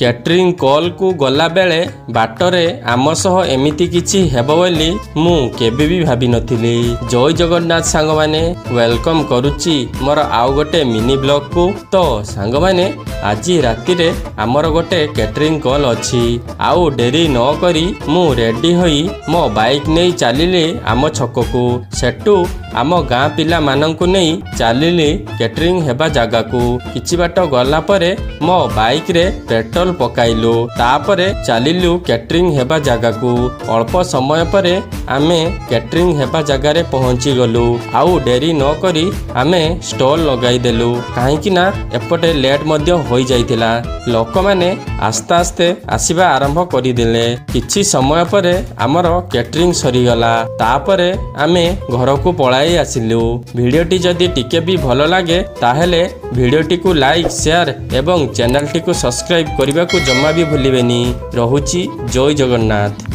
Catering କଲ୍କୁ ଗଲାବେଳେ ବାଟରେ ଆମ ସହ ଏମିତି କିଛି ହେବ ବୋଲି ମୁଁ କେବେ ବି ଭାବିନଥିଲି। ଜୟ ଜଗନ୍ନାଥ ସାଙ୍ଗମାନେ, welcome କରୁଛି ମୋର ଆଉ ଗୋଟେ ମିନି ବ୍ଲଗ୍କୁ। ତ ସାଙ୍ଗମାନେ, ଆଜି ରାତିରେ ଆମର ଗୋଟେ କ୍ୟାଟରିଂ କଲ୍ ଅଛି। ଆଉ ଡେରି ନ କରି ମୁଁ ରେଡି ହୋଇ ମୋ ବାଇକ୍ ନେଇ ଚାଲିଲି ଆମ ଛକକୁ। ସେଠୁ ଆମ ଗାଁ ପିଲାମାନଙ୍କୁ ନେଇ ଚାଲିଲି କ୍ୟାଟରିଂ ହେବା ଜାଗାକୁ। କିଛି ବାଟ ଗଲା ପରେ ମୋ ବାଇକ୍ରେ ପେଟ୍ରୋଲ ପକାଇଲୁ, ତାପରେ ଚାଲିଲୁ କ୍ୟାଟରିଂ ହେବା ଜାଗାକୁ। ଅଳ୍ପ ସମୟ ପରେ ଆମେ କ୍ୟାଟରିଂ ହେବା ଜାଗାରେ ପହଞ୍ଚିଗଲୁ। ଆଉ ଡେରି ନ କରି ଆମେ ଷ୍ଟଲ୍ ଲଗାଇଦେଲୁ, କାହିଁକି ନା ଏପଟେ ଲେଟ୍ ମଧ୍ୟ ହୋଇଯାଇଥିଲା। ଲୋକମାନେ ଆସ୍ତେ ଆସ୍ତେ ଆସିବା ଆରମ୍ଭ କରିଦେଲେ। କିଛି ସମୟ ପରେ ଆମର କ୍ୟାଟରିଂ ସରିଗଲା। ତାପରେ ଆମେ ଘରକୁ ପଳାଇ ଆସିଲୁ। ଭିଡ଼ିଓଟି ଯଦି ଟିକେ ବି ଭଲ ଲାଗେ, ତାହେଲେ ଭିଡ଼ିଓଟିକୁ ଲାଇକ୍, ସେୟାର ଏବଂ ଚ୍ୟାନେଲଟିକୁ ସବସ୍କ୍ରାଇବ୍ କରିବାକୁ ଜମା ବି ଭୁଲିବେନି। ରହୁଛି, ଜୟ ଜଗନ୍ନାଥ।